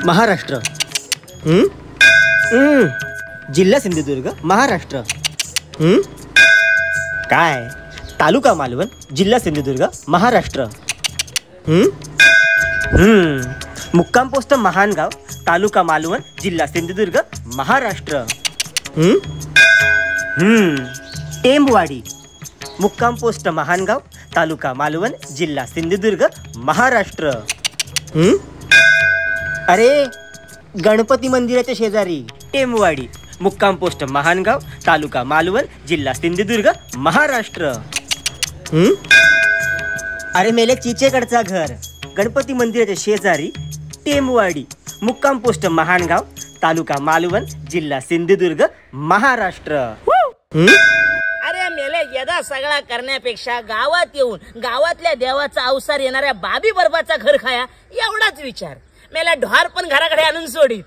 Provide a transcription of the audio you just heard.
महाराष्ट्र. हं? हं. जिल्हा सिंधुदुर्ग, महाराष्ट्र. हं? काय? तालुका मालवण, जिल्हा सिंधुदुर्ग, महाराष्ट्र. हं? हं. मुक्काम पोस्ट महानगाव, तालुका मालवण, जिल्हा सिंधुदुर्ग, महाराष्ट्र. हं? हं. टेंबवाडी, मुक्काम पोस्ट महानगाव, तालुका मालवण, जिल्हा सिंधुदुर्ग, महाराष्ट्र. हं? अरे गणपती मंदिराच्या शेजारी टेंबवाडी, मुक्काम पोस्ट महानगाव, तालुका मालवण, जिल्हा सिंधुदुर्ग, महाराष्ट्र. हं? अरे मेले चिचेकडचा घर, गणपती मंदिराच्या शेजारी टेंबवाडी, मुक्काम पोस्ट महानगाव, तालुका मालवण, जिल्हा सिंधुदुर्ग, महाराष्ट्र. हं? अरे मेले यदा सगळा करण्यापेक्षा गावात येऊन गावातल्या देवाचा अवसार येणाऱ्या बाबी बर्बाचा घर खाया एवढाच विचार. मेला ढोर पण घराकडे आणून सोडी.